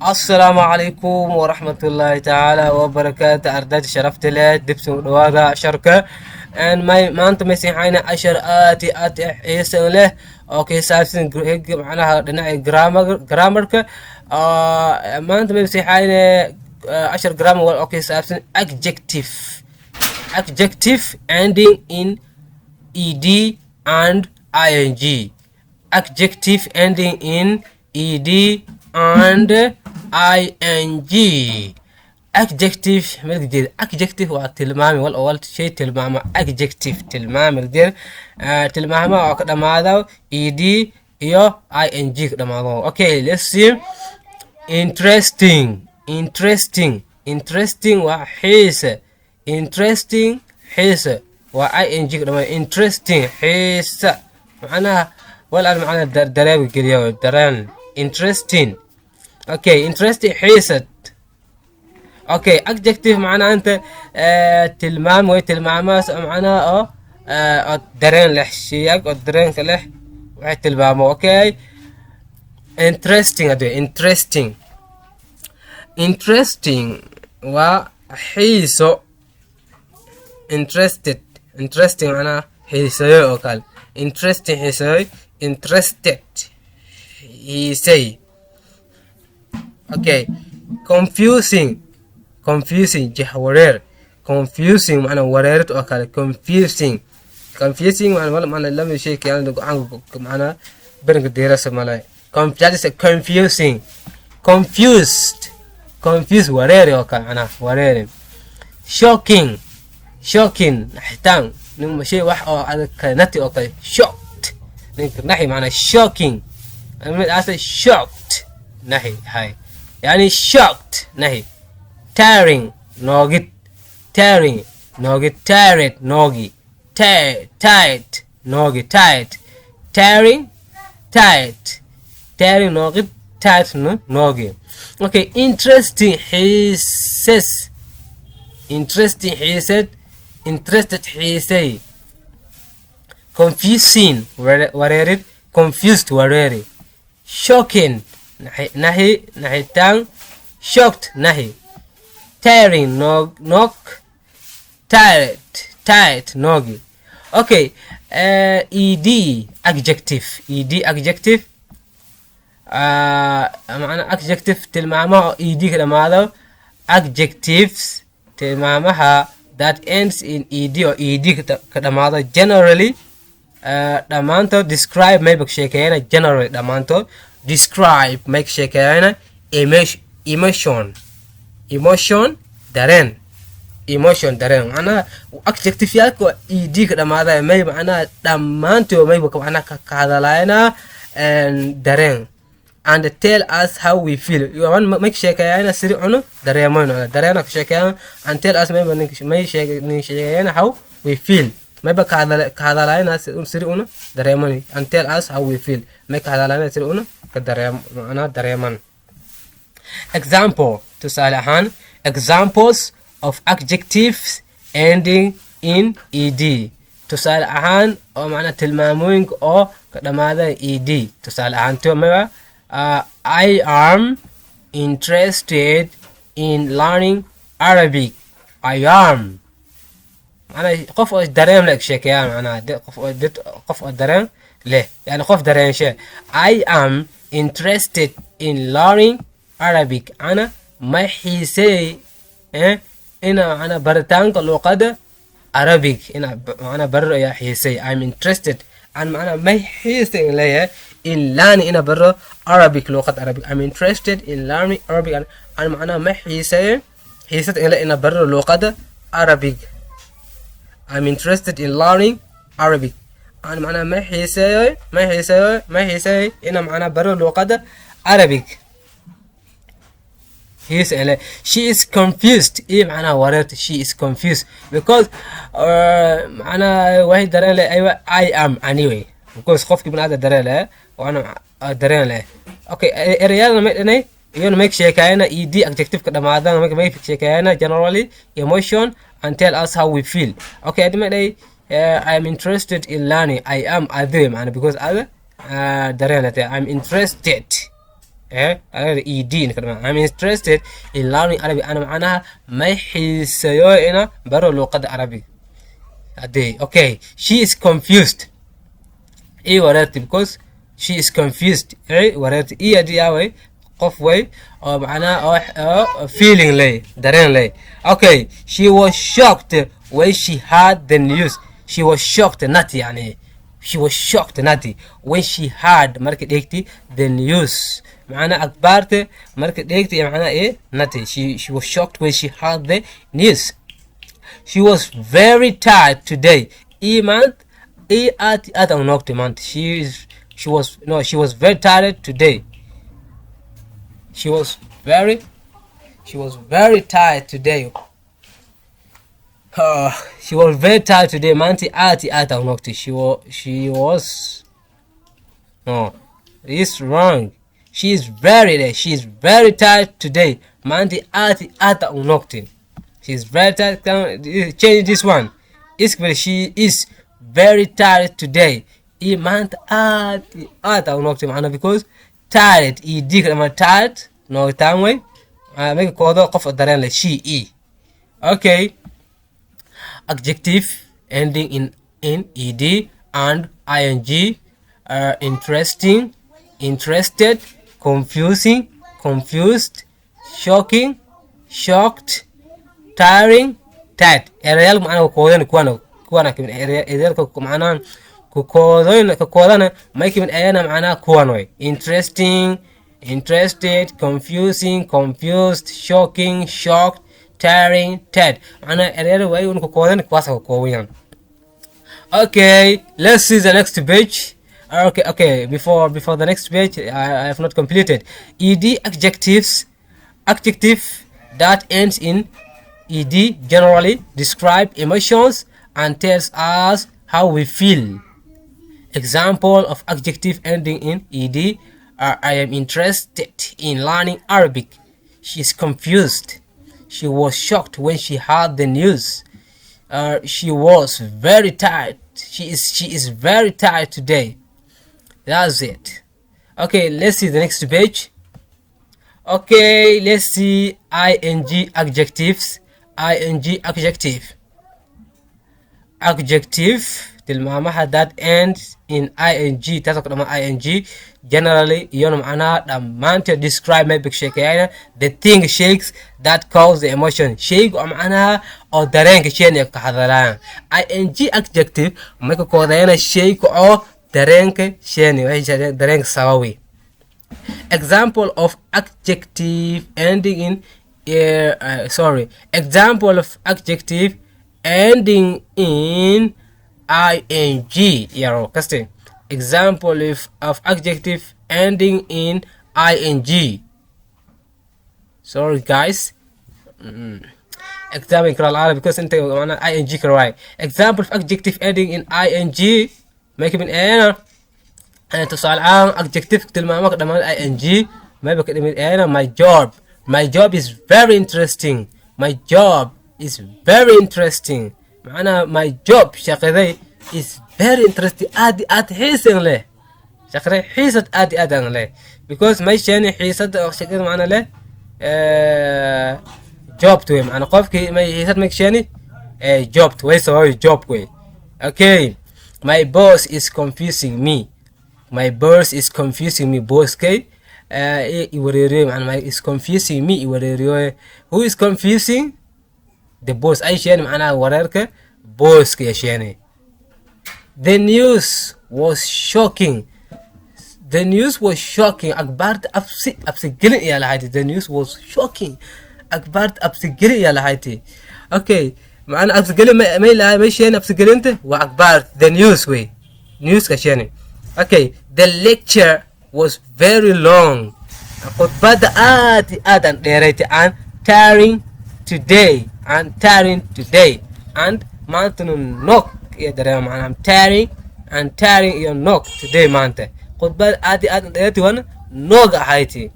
السلام عليكم ورحمة الله تعالى وبركاته أرداد شرفت له دبس ودواغا شركة and ما أنت مسيحين عشر آتي حيسن له أوكي سالسين معناها دنا جرامر ما أنت مسيحين 10 جرامر أوكي سالسين adjective ending in ed and ing adjective ending in ed and ing adjective مقدر adjective وتلمامي والأول شيء تلمامة adjective تلمامي مقدر تلمامة وكذا ماذا ed يو ing كذا ماذا okay let's see interesting وحيسة interesting حيسة ing كذا interesting حيسة معناها ولا معناها درابي كذا دران interesting اوكي interesting حيست اوكي adjective معناها انت تلمام وي تلماماس معناها درين لح شيء درين كله وحي تلمامه اوكي interesting ادوي interesting وحيسو interesting معناها حيسو اوكال interesting حيسو interested he say okay confusing جهورير confusing معنى وريرت اوكال confusing معنى لم شيء كان معنى برنك ديرس مالاي confused ورير اوكال معنى ورير shocking نحتان نم شيء واحد على كنتي اوكال shocked نحي معنى shocking أنا أصلا shocked نحي هاي يعني shocked نحي tiring نوجد tired نوجي tired نوجي tiring نوجد tired نوجي okay interesting حيسس interested حيسي confusing وريرد confused وريري shocking نهي تان shocked نهي tiring knock tired نوغي okay ed adjective معنى adjective تلمامها ed كده ماذا adjectives تلمامها that ends in ed or ed كده ماذا generally دمانتو describe ما يبقى شيء generally دمانتو describe make شيء emotion درين أنا adjective ياكو ed كده ماذا ما يبقى أنا دمانتو ما يبقى أنا كهذا لاينا درين and tell us how we feel يوان make شيء أنا سريعنا دريمون درينا شيء and tell us ما شيء how we feel ما يبقى كهذا لاينا سريعنا دريمون and tell us how we feel ما كهذا لاينا سريعنا كدريم أنا دريمان example تسألهان examples of adjectives ending in ed تسألهان أو معنى تلماموين أو كذا ماذا ed تسألهان تو ما I am interested in learning Arabic I am أنا قف دريم لك شيء يعني أنا قف دريم له يعني قف دريم شيء I am interested in learning Arabic أنا ما حيسي أنا برتانك اللغة Arabic أنا بر يا حيسي I'm interested أنا ما حيسي ليه in learning أنا بر Arabic لغة Arabic I'm interested in learning Arabic أنا ما حيسي إلا أنا بر لغة Arabic I'm interested in learning Arabic أنا ما حيسي أنا بر لغة Arabic she is confused إيه معناها ورد she is confused because معناها واحد درين له أيوة I am anyway because خوفك من هذا درين له وأنا درين له okay الرجال أنا يوم make شيء كأنه ed adjective كده ماذا make شيء كأنه generally emotion and tell us how we feel okay أدي I'm interested in learning I am أدي معناها because هذا درين له I'm interested ed I'm interested in learning Arabic أنا معناها ما يحسيو إنا برو لغة عربي أدي okay she is confused إيه ورأت because she is confused إيه ورأت إيه أدي أوي قف وي أو معناها أو feeling لي دارين لي okay she was shocked when she heard the news she was shocked not يعني she was shocked not when she heard مركز ديكتي the news معناها أخبارته مركز ديكتي معناها إيه not she was shocked when she heard the news she was very tired today إيمان إيه آت أو نوكت مان she was very tired today she was very tired today she was very tired today manti at أو نوكت she was no it's wrong she is very tired today manti at أو نوكت she is very tired change this one she is very tired today إيه مانت at أو نوكت معنا because tired يديك لما tired no تاموي make كودا قف الدرين ل she okay adjective ending in ed and ing interesting interested confusing confused shocking shocked tiring tired erayal macna koodan kuwana kimin erayalka macna ku koodana may kimin ayana macna kuwan way interesting interested confusing confused shocking shocked tiring tired macna erayal way ku koodan kuwaas ku kooban okay let's see the next page okay before the next page I have not completed ed adjective that ends in ed generally describe emotions and tells us how we feel. Example of adjective ending in ed are I am interested in learning Arabic. She is confused. She was shocked when she heard the news. She was very tired. She is very tired today. That's it. Okay, let's see the next page. Okay, let's see ing adjectives. ing adjective tilmaamaha that ends in ing taasoo ku dhamaan ing generally iyona macnaha dhammaanteed describe may sheekayana the thing shakes that cause the emotion shaygu macnaha oo dareenka sheeni ka hadlayaan ing adjective may ka koodayana shaygu oo dareenka sheeni waxay dareenka sababi example of adjective ending in example of adjective ending in ing yaro kaste example of adjective ending in ing sorry guys example kala Arabic because inte mana ing correct example of adjective ending in ing make it ana tusaale aan adjective tilmaamo ka dhamaan ing maybe ka dhimin ana my job is very interesting my job is very interesting معنا my job شغلي is very interesting aad xiisan leh shaqray xiisad aad leh because ما شاني xiisad shaqada معنا leh job تو معنا qofkii ما xiisad ما شاني job تو way so job way okay my boss is confusing me boss kay iwareeriyo معنا is confusing me iwareeriyo who is confusing the boss ay sheen macnaha wareerka bosska ya sheene the news was shocking akbaarta absigelin ayaa lahayd the news was shocking akbaarta absigelin ayaa lahayd okay macna absigelin may sheene absigelinta waa akbaar the news way news ka sheene okay the lecture was very long khudbada aad an dheerayd aan tiring today and maanta knock iyo dareema macna I'm tiring iyo knock today maanta khudbada aad dheerayd wana knock ahayti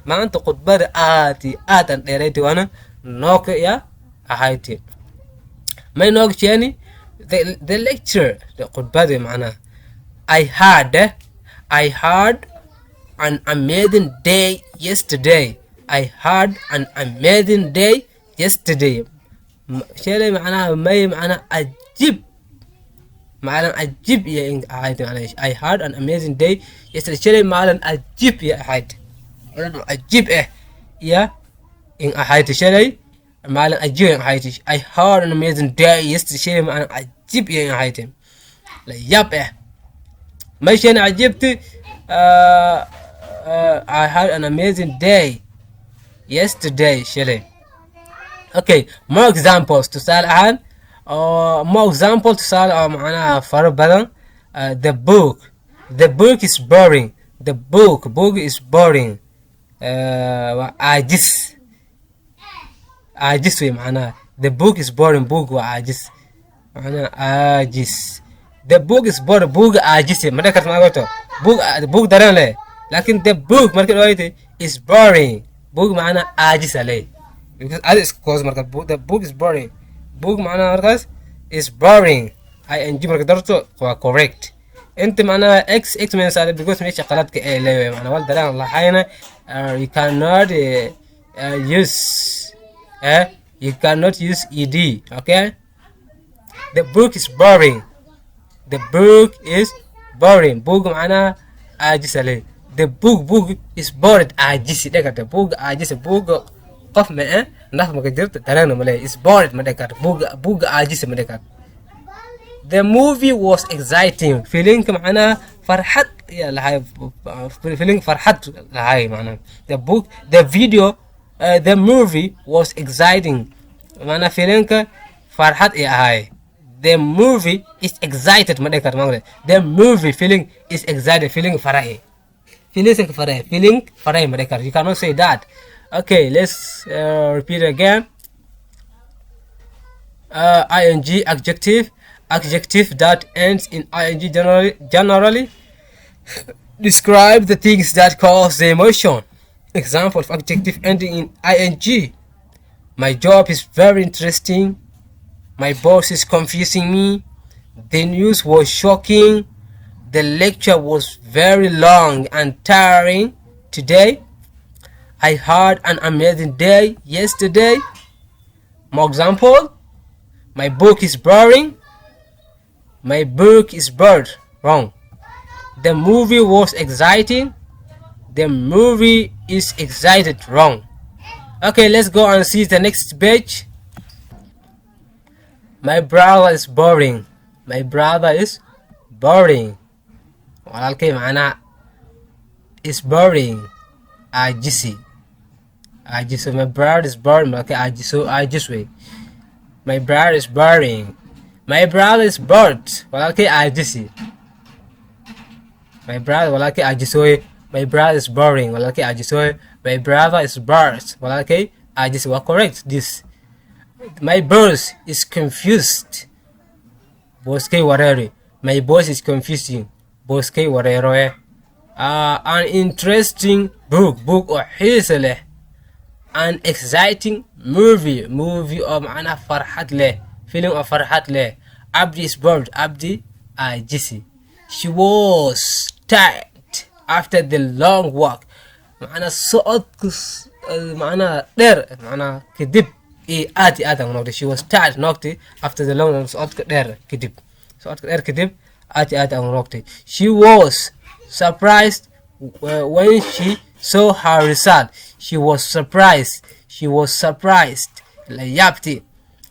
maanta khudbada aad dheerayd wana knock ya ahayti may knock cheni the lecture the khudbada macna I heard an amazing day yesterday. I had an amazing day yesterday. شيء معناها ما معناها عجيب. معناها عجيب يا إنك عايد معلش. I had an amazing day yesterday. شيء معناها عجيب يا عايد. عجيب يا إن عايد شيء معناها عجيب يا عايد. I had an amazing day yesterday. شيء معناها عجيب يا عايد. لا ياب ما شيء أنا عجبت. I had an amazing day yesterday. شيء. Okay, more examples تسأل عن more example تسأل معناها فرق بدن. The book is boring. The book is boring. عاجز معناها the book is boring. book وعاجز معناها عاجز. the book is boring. book عاجز ما ذكرت ما قلته book دران له لكن the book مركز وايد is boring. book معناها عاجز عليه because as cause مركز the book is boring. book معناها مركز is boring. ing مركز درته correct. انت معناها x من سالب because مش قلت كأي ليه معناها والد دران الله حينا. you cannot use ed. okay, the book is boring. the book is boring. book معناها عاجز عليه. the book is bored. عاجز ده كده book عاجز. book قف معه نحن ما قدرت ترانه ملأ is bored ما ده كده book عاجز ما ده كده. the movie was exciting. feeling معناها فرحت يا لهاي feeling فرحت لهاي معناها. the movie was exciting معناها feeling فرحت يا هاي. the movie is excited ما ده كده ما the movie feeling is excited feeling فرحي. feeling فرحي ما ده كده. you cannot say that. okay, let's repeat again. ing adjective that ends in ing generally describe the things that cause the emotion. Example of adjective ending in ing: my job is very interesting. My boss is confusing me. The news was shocking. The lecture was very long and tiring today. I had an amazing day yesterday. More example: my book is boring. My book is bored. Wrong. The movie was exciting. The movie is excited. Wrong. Okay, let's go and see the next page. My brother is boring. My brother is boring. walaalkay macnaha is boring. عاجزي. my brother is boring. walaalkay عاجز way. my brother is boring. my brother is bored. walaalkay عاجزي. my brother walaalkay عاجزوي. my brother is boring. walaalkay عاجزوي. my brother is bored. walaalkay عاجزي. well, correct this. my boss is confused. booskay wareeri. my boss is confusing. booskay wareeroe. an interesting book oo xiisa leh. an exciting movie oo macnaha farxad leh. feeling oo farxad leh. Abdi is bored. Abdi عاجزي. she was tired after the long walk. macnaha socodka macnaha dheer macnaha kadib aad noqday. she was tired noqday after the long socodka dheer kadib aad noqday. she was surprised when she saw her result. she was surprised la yaabtay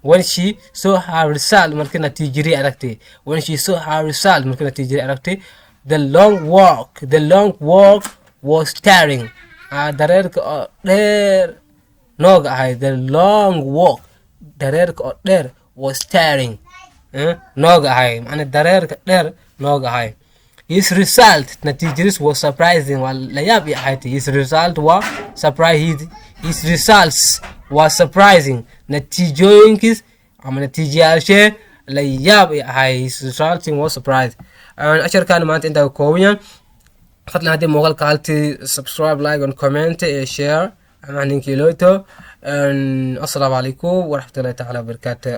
when she saw her result markii natiijadii aragtay. when she saw her result markii natiijadii aragtay. the long walk was tiring. dareerka oo dheer nooga ahay. the long walk dareerka oo dheer was tiring nooga ahay macna dareerka dheer nooga ahay. his result natiijadiis was surprising. waa la yaab ahayd. his result was surprising. his results was surprising. natiijooyinkiis ama natiijayaashee la yaab ahay. his results was surprising. asharkan maanta inta kooban fadlan haddii muuqaalka haltii subscribe, like and comment share ama ninkii looto. assalaamu calaykum waraxmatullaahi tacaala wabarakaatu.